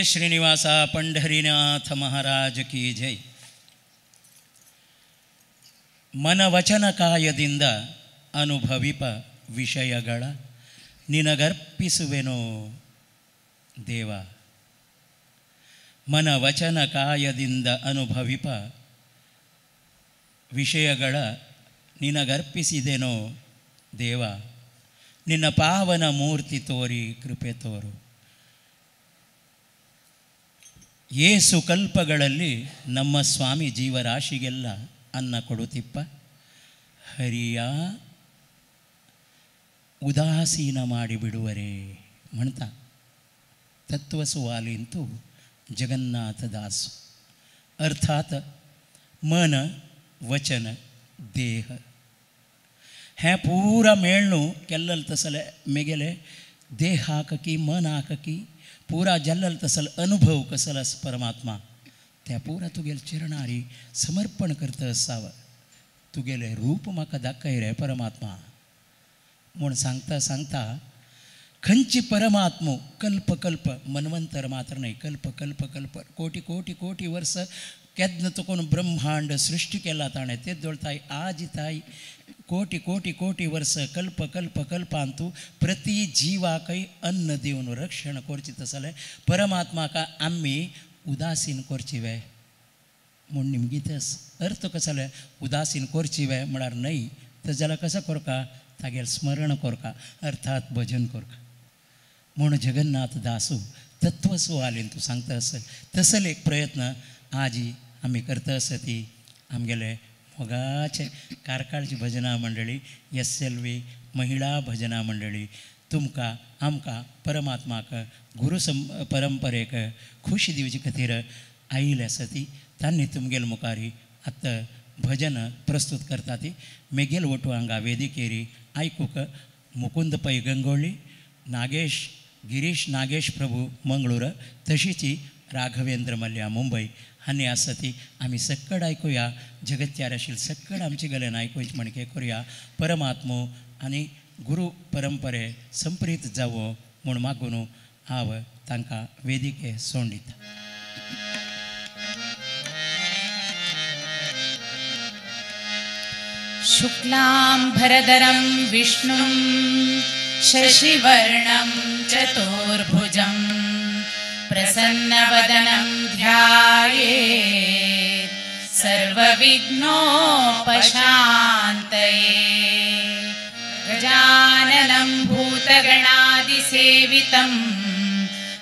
श्रीनिवास पंढरीनाथ महाराज की ಜೈ. ಮನವಚನ ಕಾಯದಿಂದ ಅನುಭವಿಪ ವಿಷಯಗಳ ನಿನಗರ್ಪಿಸುವೆನೋ ದೇವ. ಮನವಚನ ಕಾಯದಿಂದ ಅನುಭವಿಪ ವಿಷಯಗಳ ನಿನಗರ್ಪಿಸಿದೆನೋ ದೇವ, ನಿನ್ನ ಪಾವನ ಮೂರ್ತಿ ತೋರಿ ಕೃಪೆ ತೋರು. ಏಸು ಕಲ್ಪಗಳಲ್ಲಿ ನಮ್ಮ ಸ್ವಾಮಿ ಜೀವರಾಶಿಗೆಲ್ಲ ಅನ್ನ ಕೊಡುತ್ತಿಪ್ಪ ಹರಿಯ ಉದಾಸೀನ ಮಾಡಿಬಿಡುವರೇ म्हणता ತತ್ವಸುವಾಲಿಂತು ಜಗನ್ನಾಥದಾಸು. ಅರ್ಥಾತ್ ಮನ ವಚನ ದೇಹ हें पूरा मेळ्ळू केल्लल तसले मेगेले देहाक की मनाक की पूरा जल्लल तसल अनुभव कसल अस परमात्मा त्या पूरा तुगेले चरणारी समर्पण करता असावं. तुगेले रूप म्हाका दाखय रे परमात्मा म्हूण सांगता सांगता खंयची परमात्मो कल्प कल्प मन्वंतर मात्र न्हय, कल्प कल्प कल्प कोटी कोटी कोटी वर्स केन्ना तुकोन ब्रह्मांड सृष्टी केला ताणें तेच दोळताय आज ताय कोटी कोटी कोटी वर्स कल्प कल्प कल्पांतू प्रति जीवाकय अन्न दिवन रक्षण करची तसलें परमात्माका आमी उदासीन करची वे म्हूण निमगीतस अर्थ कसले उदासीन करची वे म्हळ्यार न्हय तर जाल्यार कसो करका तागेलें स्मरण करका अर्थात भजन करका म्हूण जगन्नाथ दासू तत्वसुवालीन तूं सांगता आसत तसले एक प्रयत्न आजी आमी करता आसत ती आमगेले मोगाचे कारकाळची भजना मंडळी SLV महिळा भजना मंडळी तुमकां आमकां परमात्माक गुरू परंपरेक खुशी दिवचे खातीर आयिल्ले आसा ती तांणी तुमगेले मुखारी आतां भजन प्रस्तूत करता ती मेगेल वटू हांगा वेदिकेरी आयकूंक मुकुंद पै गंगोळी नागेश गिरीश नागेश प्रभू मंगळूर तशीच राघवेंद्र मल्ल्या मुंबय हांणी आसा ती आमी सक्कड आयकुया जगत्यार आशिल्ले सक्कड आमचे गल्यान आयकुची म्हणके करुया परमात्मो आनी गुरू परंपरे संप्रीत जावो म्हूण मागून हांव तांकां वेदिके सोंड दिता. शुक्लां भरदरं विष्णुं शशिवर्णं चतुर्भुजं प्रसन्नवदनं ध्यायेत् सर्वविघ्नोपशान्तये. गजाननं भूतगणादिसेवितं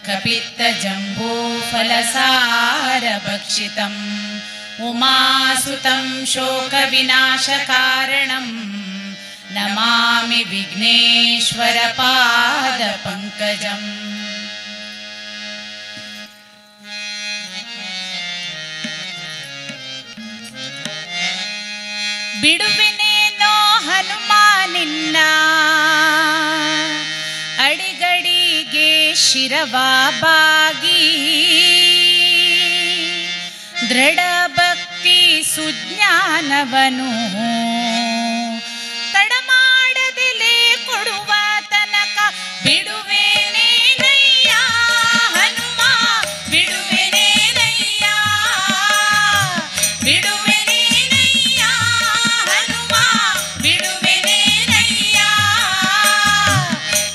कपित्तजम्बूफलसारभक्षितम् उमासुतं शोकविनाशकारणं नमामि विघ्नेश्वरपादपङ्कजम्. ಬಿಡುವಿನೇನೋ ಹನುಮ ನಿನ್ನ ಅಡಿಗಡಿಗೆ ಶಿರವಾಬಾಗಿ ದೃಢ ಭಕ್ತಿ ಸುಜ್ಞಾನವನು ತಡಮಾಡದೆಲೆ ಕೊಡುವ ತನಕ ಬಿಡುವೆನೇನಯ್ಯ ಹನುಮ ಬಿಡುವೆನೇನಯ್ಯ ಬಿಡುವೆನೇನಯ್ಯ ಹನುಮ ಬಿಡುವೆನೇನಯ್ಯ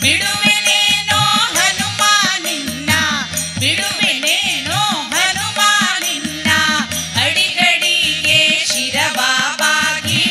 ಬಿಡುವೆನೇನೋ ಹನುಮ ನಿನ್ನ ಬಿಡುವೆನೇನೋ ಹನುಮ ನಿನ್ನ ಅಡಿಗಡಿಗೆ ಶಿರವಾಬಾಗಿ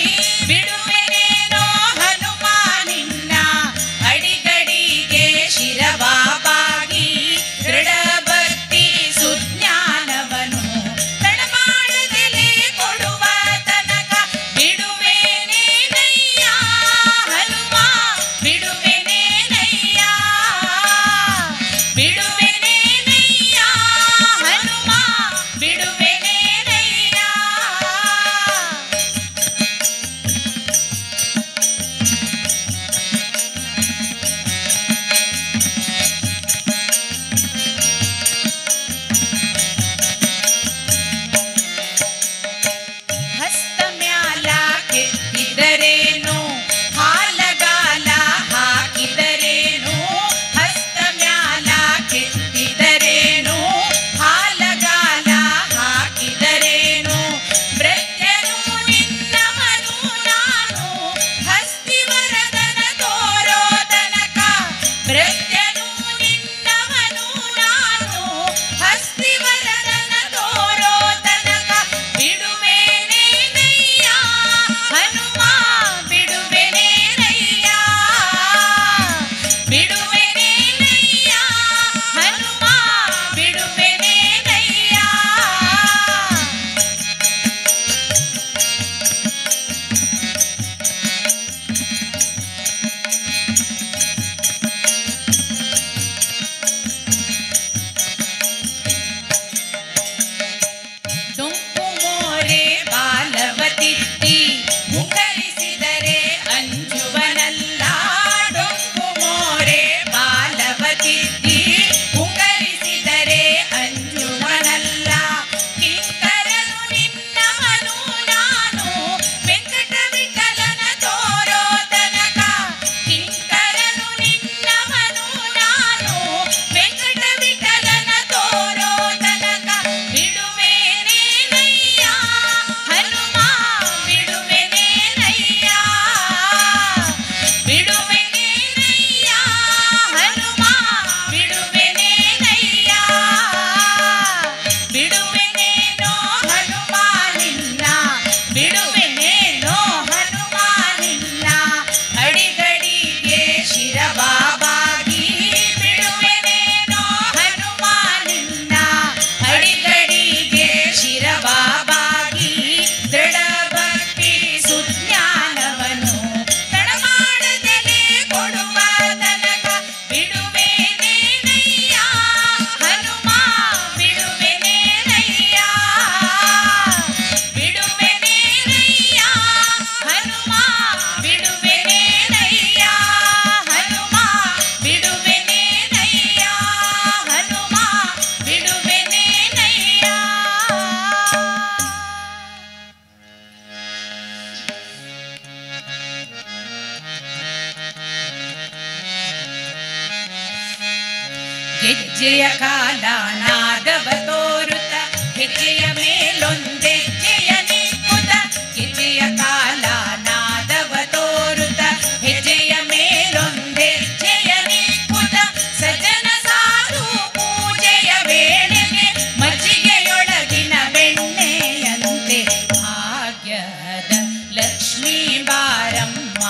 ಗೆಜ್ಜೆಯ ಕಾಲ ನಾದವ ತೋರುತ್ತ ಹೆಜ್ಜೆಯ ಮೇಲೊಂದೆಜ್ಜೆಯ ನಿಕ್ಕುತ ಗೆಜ್ಜೆಯ ಕಾಲ ನಾದವ ತೋರುತ್ತ ಹೆಜ್ಜೆಯ ಮೇಲೊಂದೆಜ್ಜೆಯ ನಿಕ್ಕುತ ಸಜ್ಜನ ಸಾಧು ಪೂಜೆಯ ವೇಳೆಗೆ ಮಜ್ಜಿಗೆಯೊಳಗಿನ ಬೆಣ್ಣೆಯಂತೆ ಭಾಗ್ಯದ ಲಕ್ಷ್ಮೀ ಬಾರಮ್ಮ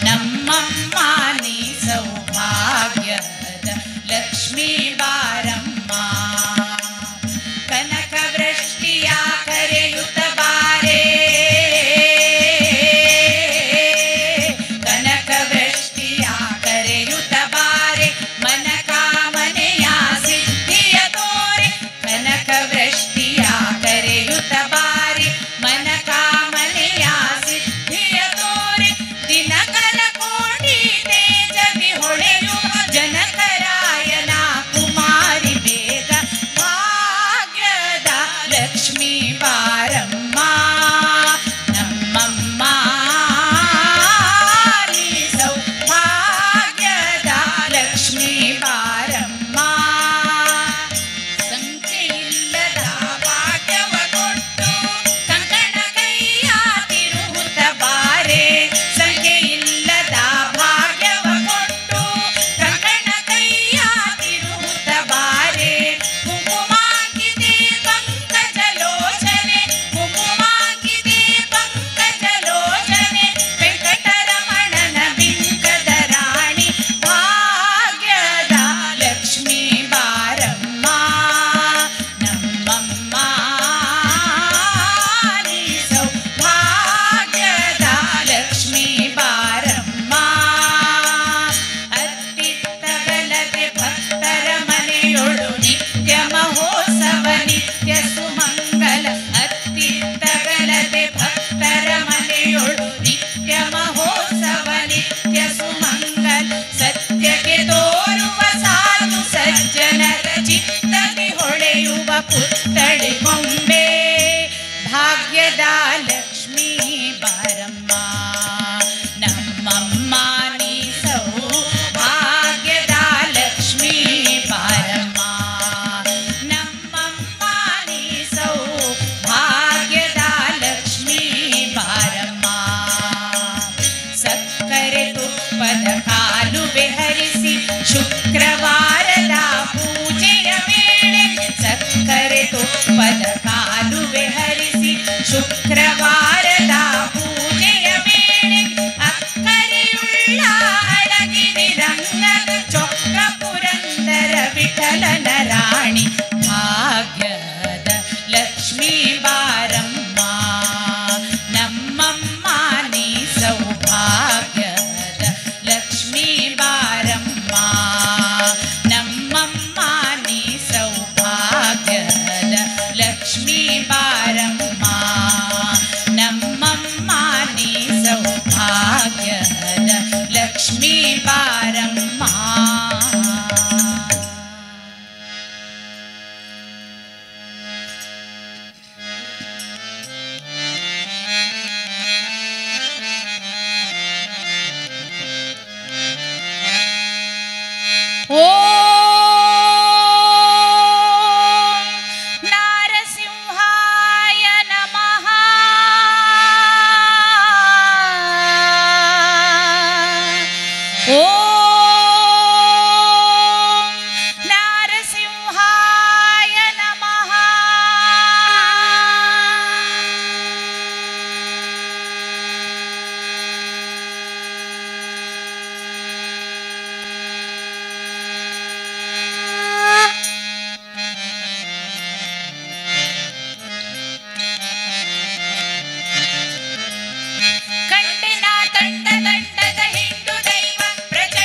ನಮ್ಮಮ್ಮ ನೀ ಸೌಭಾಗ್ಯದ ಲಕ್ಷ್ಮೀ ಬಾರಮ್ಮ ಕನಕ ವೃಷ್ಟಿಯ ಕರೆಯುತ್ತ ಬಾರೇ ಕನಕ ವೃಷ್ಟಿಯ ಕರೆಯುತ್ತ ಬಾರೆ ಮನ ಕಾಮನೆಯ ಸಿದ್ಧಿಯ ತೋರೆ ಕನಕ ವೃಷ್ಟಿಯ ಕರೆಯುತ್ತ ಬಾರೆ ಮನ ಕಾಮನೆಯ ಸಿದ್ಧಿಯ ತೋರೆ ದಿನಕರ ಕೋಟಿ ತೇಜದಿ ಹೊಳೆಯುವ ಜನಕರಾಯನ ಕುಮಾರಿ ಬೇಗ ಭಾಗ್ಯದ ಲಕ್ಷ್ಮೀ ಬಾರಮ್ಮ ನಮ್ಮಮ್ಮ ನೀ ಸೌಭಾಗ್ಯದ ಲಕ್ಷ್ಮೀ ಬಾರಮ್ಮ ಸಂಖ್ಯೆಯಿಲ್ಲದ ಭಾಗ್ಯವ ಕೊಟ್ಟು ಕಂಕಣ ಕೈಯ ತಿರುಗುತ್ತ ಬಾರೆ ಸಂಖ್ಯೆಯಿಲ್ಲದ ಭಾಗ್ಯವ ಕೊಟ್ಟು ಕಂಕಣ ಕೈಯ ತಿರುಗುತ್ತ ಬಾರೆ ಕುಂಕುಮಾಕಿದೆ ಪಂಕಜಲೋಚನೆ ಕುಂಕುಮಾಕಿದೆ ಪಂಕಜಲೋಚನೆ ವೆಂಕಟರಮಣನ ಬಿಂಕದ ರಾಣಿ ಭಾಗ್ಯದ ಲಕ್ಷ್ಮೀ ಬಾರಮ್ಮ ನಮ್ಮಮ್ಮ ನೀ ಸೌಭಾಗ್ಯದ ಲಕ್ಷ್ಮೀ ಬಾರಮ್ಮ ಅತ್ತಿತ್ತಗಲದೆ ಭಕ್ತರ ಮನೆಯೊಳು ನಿತ್ಯ ಮಹೋತ್ಸವ ನಿತ್ಯ ಸುಮಂಗಲ ಅತ್ತಿತ್ತಗಲದೆ ಭಕ್ತರ ಮನೆಯೊಳು ನಿತ್ಯ ಮಹೋತ್ಸವ ನಿತ್ಯ ಸುಮಂಗಲ ಸತ್ಯಕ್ಕೆ ತೋರುವ ಸಾಧು ಸಜ್ಜನರ ಚಿತ್ತದಿ ಹೊಳೆಯುವ ಪುತ್ತಳಿ ಕೊಂಬೆ ಭಾಗ್ಯದ ಲಕ್ಷ್ಮೀ ಬಾರಮ್ಮ ನಮ್ಮಮ್ಮ ನೀ ಸೌಭಾಗ್ಯದ ಲಕ್ಷ್ಮೀ ಬಾರಮ್ಮ ನಮ್ಮಮ್ಮ ನೀ ಸೌಭಾಗ್ಯದ ಲಕ್ಷ್ಮೀ ಬಾರಮ್ಮ ಸಕ್ಕರೆ ತುಪ್ಪದ ಕಾಲುವೆ ಹರಿಸಿ ಶುಕ್ರವಾರದ ಪೂಜೆಯ ವೇಳೆ ಸಕ್ಕರೆ ತುಪ್ಪದ ಕಾಲುವೆ ಹರಿಸಿ ಶುಕ್ರವಾರದ ಪೂಜೆಯ ವೇಳೆ ಅಕ್ಕರೆಯುಳ್ಳ ಅಳಗಿರಿ ರಂಗದ ಚೊಕ್ಕ ಪುರಂದರ ವಿಠಲನ ರಾಣಿ ಭಾಗ್ಯದ ಲಕ್ಷ್ಮೀ ಬಾರಮ್ಮ ನಮ್ಮಮ್ಮ ನೀ ಸೌಭಾಗ್ಯದ ಲಕ್ಷ್ಮೀ ಬಾರಮ್ಮ ನಮ್ಮಮ್ಮ ನೀ ಸೌಭಾಗ್ಯದ ಲಕ್ಷ್ಮೀ ಬಾರಮ್ಮ ನಮ್ಮಮ್ಮ ನೀ ಸೌಭಾಗ್ಯದ ಲಕ್ಷ್ಮೀ ಬಾರಮ್ಮ. ಓಂ ನಾರಸಿಂಹಾಯ ನಮಃ. ಓಂ ನಾರಸಿಂಹಾಯ ನಮಃ. ಕಂಡಿನ ತಂಡ ತಂಡದ ಹಿಂಡು ದೈವ ಪ್ರಜ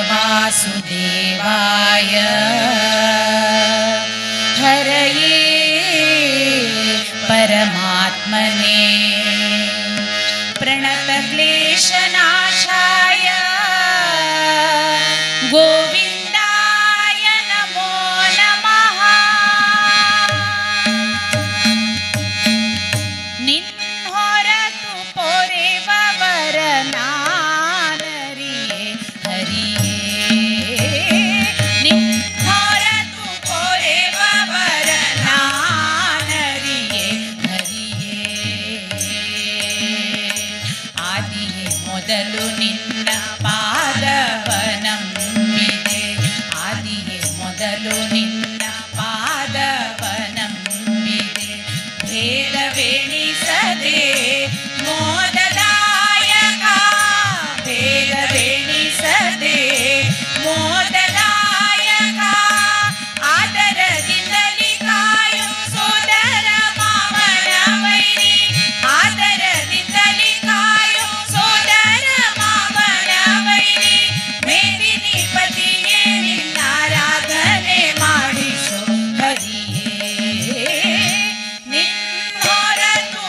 वासुदेवाय हरये परमात्मने प्रणतक्लेशनाशाय गोविन्दाय नमो नमः। निन्होरतु पोरेववर नानरिये हरिये निन्होरतु पोरेववर नानरिये हरिये ಆದಿಯೇ ಮೊದಲು ನಿನ್ನ ಪಾದವನಂಬಿದೆ ಆದಿಯೇ ಮೊದಲು ನಿನ್ನ ಪಾದವನಂಬಿದೆ ಭೇದವೆಣಿಸದೆ ಮೋದದಾಯಕ ಭೇದವೆಣಿಸದೆ ಮೋದದಾಯಕ ಆದರದಿಂದಲಿ ಕಾಯು ಸೋದರ ಮಾಮನ ವೈರಿ ಆದರದಿಂದಲಿ ಕಾಯು ಸೋದರ ಮಾಮನ ವೈರಿ ಮೇದಿನಿ ಪತಿಯೇ ನಿನ್ನಾರಾಧನೆ ಮಾಡಿಸು ಹರಿಯೇ ನಿನ್ನೊರತು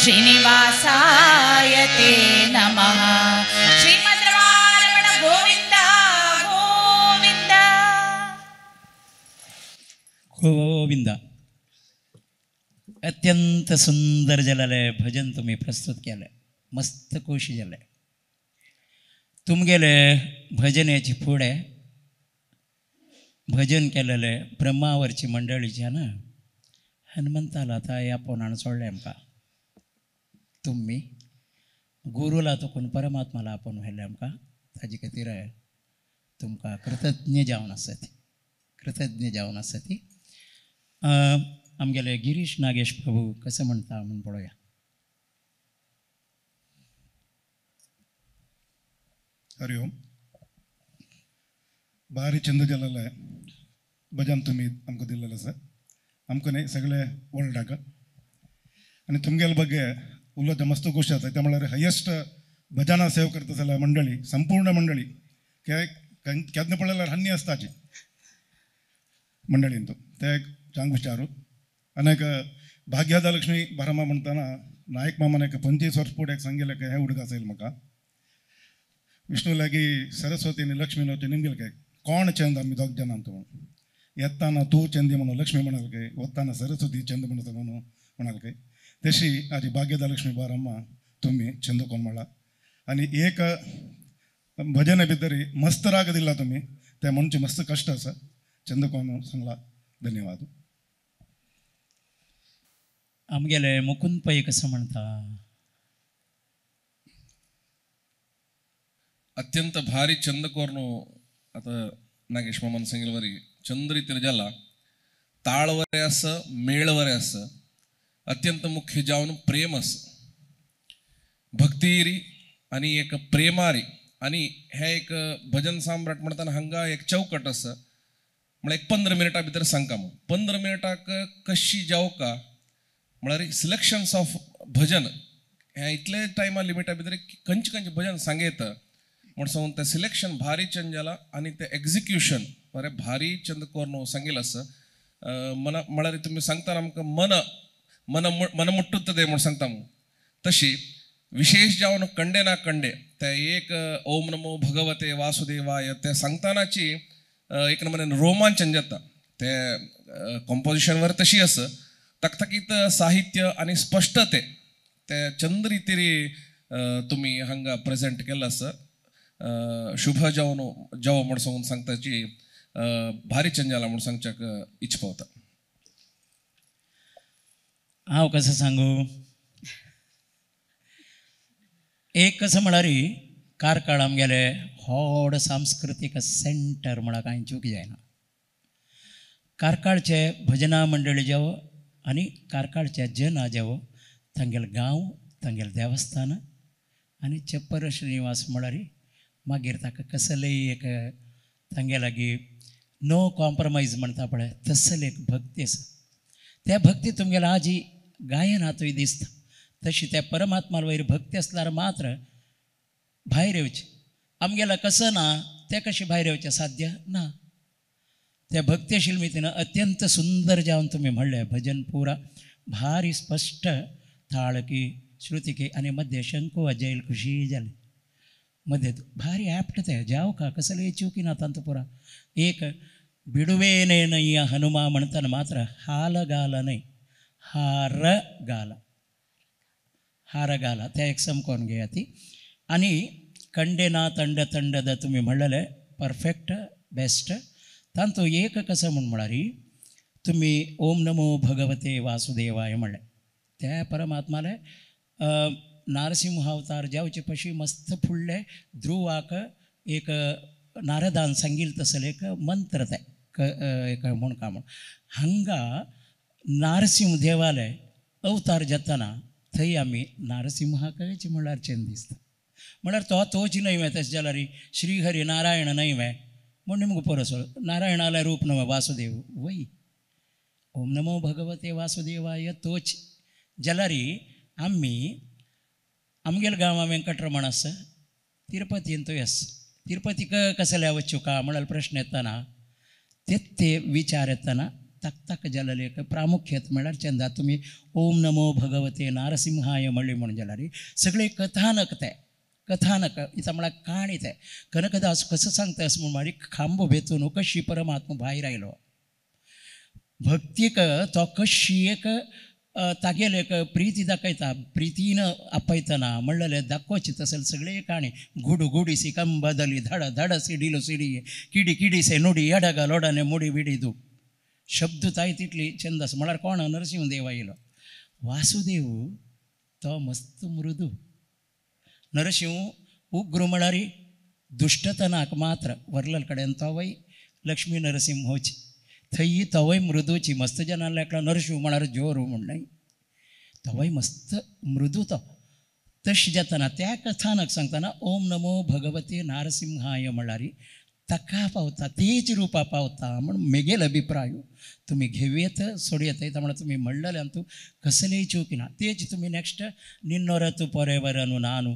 श्रीनिवासाय ते नमः. श्रीमद् रमारमण गोविंद गोविंद गोविंद. अत्यंत सुंदर जालें भजन तुमी प्रस्तुत केलें, मस्त खोशी जालें. तुमगेले भजनेची फुडें भजन केलेले ब्रह्मावरची मंडळीच्या ना हनुमंताला ताई आपोवन सोडलें आमकां. तुमी गुरूला तुकून परमात्माला आपोवन व्हेलें आमकां, ताजे खातीर तुमकां कृतज्ञ जावन आसत, कृतज्ञ जावन आसत. आमगेले गिरीश नागेश प्रभू कशें म्हणटा म्हूण पळोवया. हरि ओम. भारी चंद जालेलें भजन तुमी आमकां दिल्लेलें आसा, आमकां न्ही सगळे वर्ल्डाक. आनी तुमगेले ಬಗ್ಗೆ उलोवचें मस्त खोशी जाता. ते म्हळ्यार हायेस्ट भजनां सेव करता जाल्यार मंडळी, संपूर्ण मंडळी केन्ना पळयल्यार हन्नी आसताची मंडळीन तो ते चांग विचारू. आनी एक भाग्यदा लक्ष्मी बारामा म्हणटाना नायक मामान एक 25 वर्स फुडें एक सांगिल्लें हें उडक आसा म्हाका विष्णू लागीं सरस्वती आनी लक्ष्मी नव्हती निमगेल काय कोण चंद आमी दोग जाणां तूं येताना तूं चंदी म्हणून लक्ष्मी म्हणाल काय, वताना सरस्वती चंद म्हणटा म्हणून म्हणाल काय. तशी आजी भाग्यदा लक्ष्मी बारम्मा तुमी चंद कोण म्हणला. आनी एक भजन भितर मस्त राग दिला तुमी, ते म्हणचे मस्त कश्ट आसा. चंद कोण सांगला. धन्यवाद. आमगेले मुकुंद पै कसं म्हणटा, अत्यंत भारी चंद कोर्नु आता नागेश मामान सांगितलं चंद रीतीर जाला, ताळ वरे आस, मेळ वरे आस, अत्यंत मुख्य जावन प्रेम आस, भक्तीरी आनी एक प्रेमारी. आनी हे एक भजन सम्राट म्हणटाना हांगा एक चौकट आसा, म्हळ्यार एक 15 मिनटां भितर सांगता म्हूण. 15 मिनटाक कशी जावका म्हळ्यार सिलेक्शन्स ऑफ भजन हें इतले टायमा लिमिटा भितर खंयचे खंयचे भजन सांगयता म्हण सांगून तें सिलेक्शन भारी चंद जाला आनी तें एक्झिक्युशन बरें भारी चंद कोर्न सांगिल्लें आसा. मना म्हळ्यार तुमी सांगतना आमकां मन मन मन मुट्टुत्तदे म्हूण सांगता म्हूण. तशी विशेष जावन कंडे ना कंडे ते एक ओम नमो भगवते वासुदेवाय ते सांगतानाची एक नमुन्यान रोमांचन जाता. ते कंपोजिशन वर तशी आसा, तकतकीत साहित्य आनी स्पश्टते ते चंद रितीरी तुमी हांगा प्रेजेंट केल्लें आसा. शुभ जावन जावो म्हूण सांगून सांगताची भारी चंद जाला म्हूण सांगच्याक इच्छ पावता. हांव कसं सांगू, एक कसं म्हळ्यार कार्कळ आमगेले व्हड सांस्कृतीक सेंटर म्हळ्यार कांय चूक जायना. कार्कळचे भजना मंडळी जेवो आनी कार्कळचे जना जेवो, तांगेले गांव, तांगेले देवस्थान आनी चप्पर श्रीनिवास म्हळ्यार मागीर ताका कसलेय एक तांगे लागीं नो कॉम्प्रोमायज म्हणटा पळय तसले एक भक्ती आसा. त्या भक्ती तुमगेले आजी गायनातूय दिसता. तशी त्या परमात्मा वयर भक्ती आसल्यार मात्र भायर येवचें. आमगेला कसं ना तें कशें भायर येवचें साध्य ना. त्या भक्ती आशिल्ली तिनं अत्यंत सुंदर जावन तुमी म्हणलें भजन पुरा भारी स्पश्ट थाळकी श्रुतिकी आनी मध्य शंकू वाजयल खुशी जाली. मध्य भारी ॲप्ट ते जाव का कसले चुकी ना तांतू पुरा. एक बिडुवेने नय्या हनुमा म्हणताना मात्र हाल गाला न्हय, हार गाला, हार गाला त्या एक समकोन घेया ती. आनी कंडे ना तंड तंडद तुमी म्हणलेले परफेक्ट बेस्ट. तांतू एक कसं म्हूण म्हळ्यार तुमी ओम नमो भगवते वासुदेवाय म्हणलें त्या परमात्माले नारसिंह अवतार जावचे पशी मस्त फुडले ध्रुवाक एक नारदान सांगील तसले एक मंत्र ते एक म्हूण का म्हूण हांगा नारसिंह देवाले अवतार जाताना थंय आमी नारसिंहाकच म्हळ्यार चेन दिसता. म्हळ्यार तो तोच न्हय वे तशें जाल्यार श्रीहरी नारायण न्हय वे म्हूण निमगो परसो नारायणाले रूप न्हय वासुदेव वय ओम नमो भगवते वासुदेवाय तोच जाल्यार आमी आमगेले गांवां वेंकटरमण आसा तिरुपतीन थंय आसा. तिरुपतीक कसल्या वच्चू का म्हळ्यार प्रश्न येताना ते ते विचार येताना तक तक जालेलें एक प्रामुख्यत म्हळ्यार चंदा तुमी ओम नमो भगवते नारसिंहाय म्हणली म्हणून जाल्यार सगळे कथानक तें कथानक इथं म्हळ्यार काणी तें कनकदास कसं सांगता असं म्हणून खांबो भेतून कशी परमात्मा भायर आयलो भक्तीक तो कशी एक तागेले एक प्रिती दाखयता प्रितीन आपयतना म्हणलेलें दाखोवची तसले सगळे काणी गुडू गुडीसी कंबदली धड धड सिडिलो सिडी किडी किडीसे नुडी एडग लोडने मुडी बिडीदू शब्द ताय तितली छंदस म्हळ्यार कोण नरसिंह देव आयलो वासुदेव तो मस्त मृदू नरसिंह उग्र म्हळ्यार दुश्टतनाक मात्र वरलल कडेन तोवय लक्ष्मी नरसिंहोची थंय तवय मृदूची मस्त जनांना एकला नरशिंह म्हळ्यार जोर म्हण न्हय तवय मस्त मृदू तो तशें जातना त्या कथानक सांगतना ओम नमो भगवते नारसिंहाय म्हळ्यार ताका पावता तेच रुपा पावता म्हण मेगेल अभिप्राय तुमी घेवयेत सोडयेत म्हळ्यार तुमी म्हणलेलें आनी तूं कसलेय चूक ना तेच तुमी नेक्स्ट निन्नोरतु पोरेवरनु नानू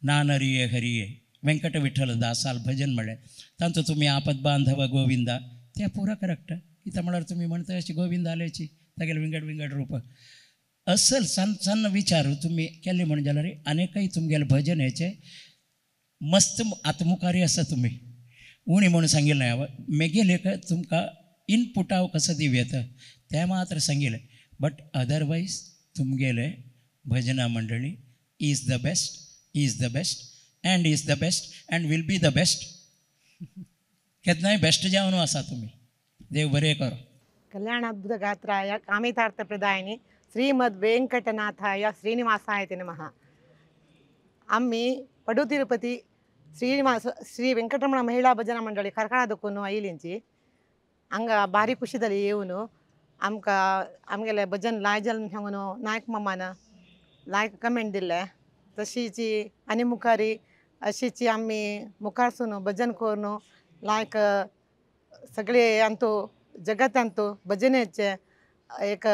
नानरिये हरिये वेंकट विठ्ठल दासाल भजन म्हणलें तांचो तुमी आपद बांधव गोविंदा ते पुरा करेक्ट इथं म्हळ्यार तुमी म्हणता अशी गोविंद आल्याची तागेले विंगड विंगड रूप असल सान सान विचार तुमी केले म्हणून जाल्यार आनीकय तुमगेले भजन हेचे मस्त आत्मुखारी आसा तुमी उणी म्हणून सांगिल्लें हांवें मेगेले तुमकां इनपुट हांव कसो दिवं येता तें मात्र सांगिल्लें बट अदरवायज तुमगेले भजना मंडळी is the best is the best and is the best and will be the best केन्नाय बेस्ट जावन आसा तुमी देव बरें करो. कल्याणाद्भुत गात्राय कामितार्थ प्रदायिनी श्रीमद वेंकटनाथाय श्रीनिवासाय ते नमः. आम्ही पडू तिरुपती श्रीनिवास श्री वेंकटरमण महिळा भजना मंडळी ಕಾರ್ಕಳ ದಕ್ಕೂನು ಐಲಿಂಚಿ ಹಂಗ ಭಾರಿ ಖುಷಿದಲ್ಲಿ ಏವನು ಆಮ್ಕ ಆಮಗೆಲೆ ಭಜನ್ ಲಾಯ್ಜಲ್ ಹಂಗನು ನಾಯಕ್ ಮಾಮಾನ ಲಾಯ್ಕ್ ಕಮೆಂಟ್ ದಿಲ್ಲೆ तशीची आनी मुखारी अशीची आमी मुखारसून भजन करून लायक सगळे अंतू जगतांतू भजनेचे एक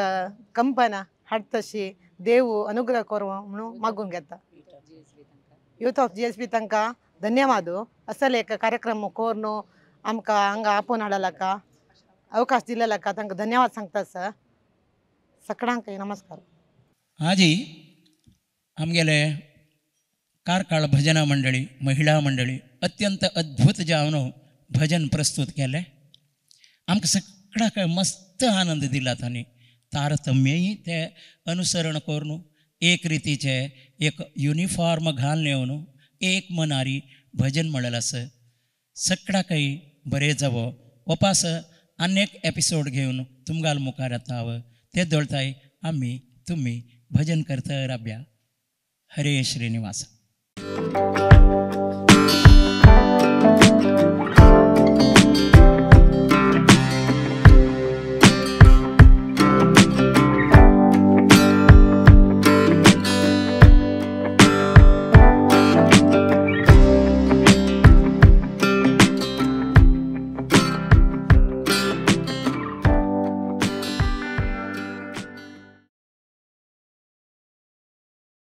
कंपना हाडतशी देव अनुग्रह करूं म्हणून मागून घेता. यूथ ऑफ GSB तांकां धन्यवाद. असल एक कार्यक्रम करून आमकां हांगा आपोवन हाडलाका अवकाश दिलेलाका तांकां धन्यवाद सांगता सर. सगळ्यांक नमस्कार. आजी आमगेले कार्काळ भजना मंडळी महिळा मंडळी अत्यंत अद्भुत जावन भजन प्रस्तुत केलें. आमकां सगळ्याक मस्त आनंद दिला तांणी. तारतम्यय ते अनुसरण करून एक रितीचे एक युनिफॉर्म घालून येवन एक मनारी भजन म्हणलें आसा. सगळ्याकय बरें जावो वपास आनी एक एपिसोड घेवन तुमकां मुखार येता हांव ते दळताय आमी तुमी भजन करता राब्या. हरे श्रीनिवास.